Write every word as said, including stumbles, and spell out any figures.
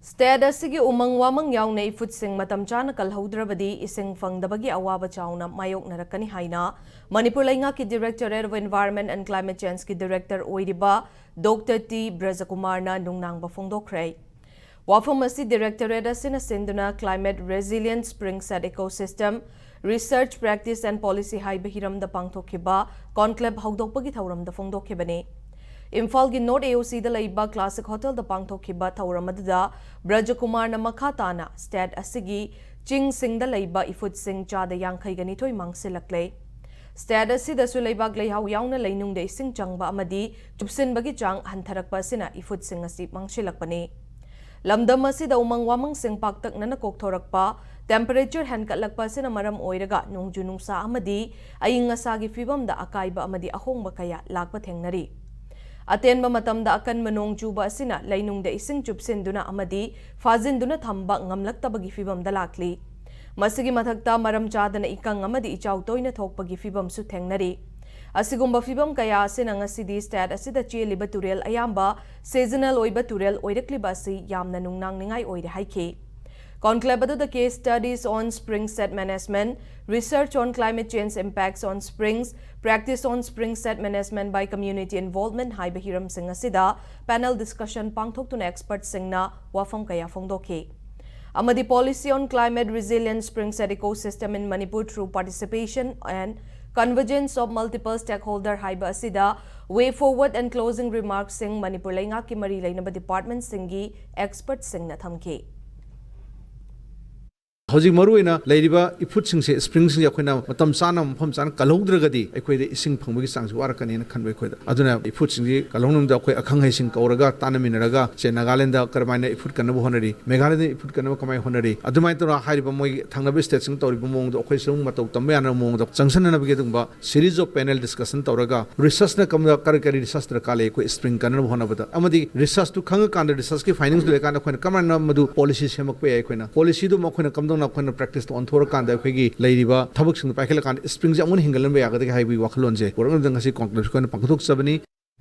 State ꯑꯁꯤꯒꯤ ꯎꯃꯪ ꯋꯥꯃꯪ ꯌꯥꯎꯅ ꯏꯐꯨꯠꯁꯤꯡ ꯃꯇꯝ ꯆꯥꯅ ꯀꯜꯍꯧꯗ꯭ꯔꯕꯗꯤ ꯏꯁꯤꯡ ꯐꯪꯗꯕꯒꯤ ꯑꯋꯥꯕ ꯆꯥꯎꯅ ꯃꯥꯌꯣꯛꯅꯔꯛꯀꯅꯤ ꯍꯥꯏꯅ ꯃꯅꯤꯄꯨꯔ ꯂꯩꯉꯥꯛꯀꯤ Directorate of Environment and Climate Changeꯀꯤ Director ꯑꯣꯏꯔꯤꯕ Doctor T ꯕ꯭ꯔꯖꯀꯨꯃꯥꯔꯅ ꯅꯨꯡꯅꯥꯡꯕ ꯐꯣꯡꯗꯣꯛꯈ꯭ꯔꯦ꯫ ꯋꯥꯐꯝ ꯑꯁꯤ Directorate ꯑꯁꯤꯅ ꯁꯤꯟꯗꯨꯅ Climate Resilient Spring Set Ecosystem Research Practice and Policy ꯍꯥꯏꯕ ꯍꯤꯔꯝꯗ ꯄꯥꯡꯊꯣꯛꯈꯤꯕ conclave ꯍꯧꯗꯣꯛꯄꯒꯤ ꯊꯧꯔꯝꯗ ꯐꯣꯡꯗꯣꯛꯈꯤꯕꯅꯤ꯫ ꯏꯝꯐꯥꯜꯒꯤ North AOCꯗ ꯂꯩꯕ Classic Hotelꯗ ꯄꯥꯡꯊꯣꯛꯈꯤꯕ ꯊꯧꯔꯝ ꯑꯗꯨꯗ ꯕ꯭ꯔꯖꯀꯨꯃꯥꯔꯅ ꯃꯈꯥ ꯇꯥꯅ state ꯑꯁꯤꯒꯤ ꯆꯤꯡꯁꯤꯡꯗ ꯂꯩꯕ ꯏꯐꯨꯠꯁꯤꯡ ꯆꯥꯗ ꯌꯥꯡꯈꯩꯒ ꯅꯤꯊꯣꯏ ꯃꯥꯡꯁꯤꯜꯂꯛꯂꯦ꯫ State ꯑꯁꯤꯗꯁꯨ ꯂꯩꯕꯥꯛ ꯂꯩꯍꯥꯎ ꯌꯥꯎꯅ ꯂꯩꯅꯨꯡꯗ ꯏꯁꯤꯡ ꯆꯪꯕ ꯑꯃꯗꯤ ꯆꯨꯞꯁꯤꯟꯕꯒꯤ ꯆꯥꯡ ꯍꯟꯊꯔꯛꯄ ꯑꯁꯤꯅ ꯏꯐꯨꯠꯁꯤꯡ ꯑꯁꯤ ꯃꯥꯡꯁꯤꯜꯂꯛꯄꯅꯤ꯫ ꯂꯝꯗꯝ ꯑꯁꯤꯗ ꯎꯃꯪ ꯋꯥꯃꯪꯁꯤꯡ ꯄꯥꯛꯇꯛꯅꯅ ꯀꯣꯛꯊꯣꯔꯛꯄ, temperature ꯍꯦꯟꯒꯠꯂꯛꯄ ꯑꯁꯤꯅ ꯃꯔꯝ ꯑꯣꯏꯔꯒ ꯅꯣꯡꯖꯨ ꯅꯨꯡꯁꯥ ꯑꯃꯗꯤ ꯑꯏꯪ ꯑꯁꯥꯒꯤ ꯐꯤꯕꯝꯗ ꯑꯀꯥꯏꯕ ꯑꯃꯗꯤ ꯑꯍꯣꯡꯕ ꯀꯌꯥ ꯂꯥꯛꯄ ꯊꯦꯡꯅꯔꯤ꯫ ꯑꯇꯦꯟꯕ ꯃꯇꯝꯗ ꯑꯀꯟꯕ ꯅꯣꯡ ꯆꯨꯕ ꯑꯁꯤꯅ ꯂꯩꯅꯨꯡꯗ ꯏꯁꯤꯡ ꯆꯨꯞꯁꯤꯟꯗꯨꯅ ꯑꯃꯗꯤ ꯐꯥꯖꯤꯟꯗꯨꯅ ꯊꯝꯕ ꯉꯝꯂꯛꯇꯕꯒꯤ ꯐꯤꯕꯝꯗ ꯂꯥꯛꯂꯤ꯫ ꯃꯁꯤꯒꯤ ꯃꯊꯛꯇ ꯃꯔꯝ ꯆꯥꯗꯅ ꯏꯀꯪ ꯑꯃꯗꯤ ꯏꯆꯥꯎ ꯇꯣꯏꯅ ꯊꯣꯛꯄꯒꯤ ꯐꯤꯕꯝꯁꯨ ꯊꯦꯡꯅꯔꯤ꯫ ꯑꯁꯤꯒꯨꯝꯕ ꯐꯤꯕꯝ ꯀꯌꯥ ꯑꯁꯤꯅ ꯉꯁꯤꯗꯤ state ꯑꯁꯤꯗ ꯆꯦꯜꯂꯤꯕ ꯇꯨꯔꯦꯜ ꯑꯌꯥꯝꯕ seasonal ꯑꯣꯏꯕ ꯇꯨꯔꯦꯜ ꯑꯣꯏꯔꯛꯂꯤꯕ ꯑꯁꯤ ꯌꯥꯝꯅ ꯅꯨꯡꯅꯥꯡꯅꯤꯡꯉꯥꯏ ꯑꯣꯏꯔꯦ ꯍꯥꯏꯈꯤ꯫ Conclave ꯑꯗꯨꯗ case studies on spring set management, research on climate change impacts on springs, practice on spring set management by community involvement ꯍꯥꯏꯕ ꯍꯤꯔꯝꯁꯤꯡ ꯑꯁꯤꯗ panel discussion ꯄꯥꯡꯊꯣꯛꯇꯨꯅ expertꯁꯤꯡꯅ ꯋꯥꯐꯝ ꯀꯌꯥ ꯐꯣꯡꯗꯣꯛꯈꯤ꯫ ꯑꯃꯗꯤ Policy on Climate Resilient Spring Set Ecosystem in Manipur through Participation and Convergence of Multiple Stakeholder ꯍꯥꯏꯕ ꯑꯁꯤꯗ way forward and closing remarksꯁꯤꯡ Manipur ꯂꯩꯉꯥꯛꯀꯤ ꯃꯔꯤ ꯂꯩꯅꯕ departmentꯁꯤꯡꯒꯤ expertꯁꯤꯡꯅ ꯊꯝꯈꯤ꯫ ꯍꯧꯖꯤꯛ ꯃꯔꯨꯑꯣꯏꯅ ꯂꯩꯔꯤꯕ ꯏꯐꯨꯠꯁꯤꯡꯁꯦ, springꯁꯤꯡꯁꯦ ꯑꯩꯈꯣꯏꯅ ꯃꯇꯝ ꯆꯥꯅ, ꯃꯐꯝ ꯆꯥꯅ ꯀꯜꯍꯧꯗ꯭ꯔꯒꯗꯤ ꯑꯩꯈꯣꯏꯗ ꯏꯁꯤꯡ ꯐꯪꯕꯒꯤ ꯆꯥꯡꯁꯤ ꯋꯥꯔꯛꯀꯅꯤꯅ ꯈꯟꯕ ꯑꯩꯈꯣꯏꯗ꯫ ꯑꯗꯨꯅ ꯏꯐꯨꯠꯁꯤꯡꯁꯤ ꯀꯜꯍꯧꯅꯕꯗ ꯑꯩꯈꯣꯏ ꯑꯈꯪ ꯑꯍꯩꯁꯤꯡ ꯀꯧꯔꯒ ꯇꯥꯟꯅꯃꯤꯟꯅꯔꯒ, ꯁꯦ, ꯅꯥꯒꯥꯂꯦꯟꯗ ꯀꯔꯝꯍꯥꯏꯅ ꯏꯐꯨꯠ ꯀꯟꯅꯕ ꯍꯣꯠꯅꯔꯤ, ꯃꯦꯘꯥꯂꯌꯗ ꯏꯐꯨꯠ ꯀꯟꯅꯕ ꯀꯃꯥꯏꯅ ꯍꯣꯠꯅꯔꯤ, ꯑꯗꯨꯃꯥꯏꯅ ꯇꯧꯔꯒ ꯍꯥꯏꯔꯤꯕ ꯃꯣꯏꯒꯤ ꯊꯪꯅꯕ stateꯁꯤꯡ ꯇꯧꯔꯤꯕ ꯃꯑꯣꯡꯗꯣ ꯑꯩꯈꯣꯏꯁꯨ ꯃꯇꯧ ꯇꯝꯕ ꯌꯥꯅꯕ ꯃꯑꯣꯡꯗ ꯆꯪꯁꯤꯟꯅꯅꯕꯒꯤ ꯑꯗꯨꯒꯨꯝꯕ series of panel discussion ꯇꯧꯔꯒ, researchꯅ ꯀꯝꯗ ꯀꯔꯤ ꯀꯔꯤ research ꯗꯔꯀꯥꯔ ꯂꯩ ꯑꯩꯈꯣꯏ spring ꯀꯟꯅꯕ ꯍꯣꯠꯅꯕꯗ, ꯑꯃꯗꯤ researchꯇꯨ ꯈꯪꯉꯀꯥꯟꯗ, researchꯀꯤ findingꯁꯇꯨ ꯂꯩꯔꯀꯥꯟꯗ ꯑꯩꯈꯣꯏꯅ ꯀꯃꯥꯏꯅ ꯃꯗꯨ policy ꯁꯦꯝꯃꯛꯄ ꯌꯥꯏ, ꯑꯩꯈꯣꯏꯅ policyꯗꯨ ꯑꯃꯨꯛ ꯑꯩꯈꯣꯏꯅ ꯀꯝꯗꯧꯅ ꯑꯩꯈꯣꯏꯅ practiceꯇ ꯑꯣꯟꯊꯣꯔꯀꯥꯟꯗ ꯑꯩꯈꯣꯏꯒꯤ ꯂꯩꯔꯤꯕ ꯊꯕꯛꯁꯤꯡꯗꯨ ꯄꯥꯏꯈꯠꯂꯀꯥꯟꯗ springꯁꯦ ꯑꯃꯨꯛ ꯍꯦꯟꯒꯠꯍꯟꯕ ꯌꯥꯒꯗꯒꯦ ꯍꯥꯏꯕꯒꯤ ꯋꯥꯈꯜꯂꯣꯟꯁꯦ ꯄꯨꯔꯛꯅꯕꯗ ꯉꯁꯤ conclaveꯁꯦ ꯑꯩꯈꯣꯏꯅ ꯄꯥꯡꯊꯣꯛꯆꯕꯅꯤ꯫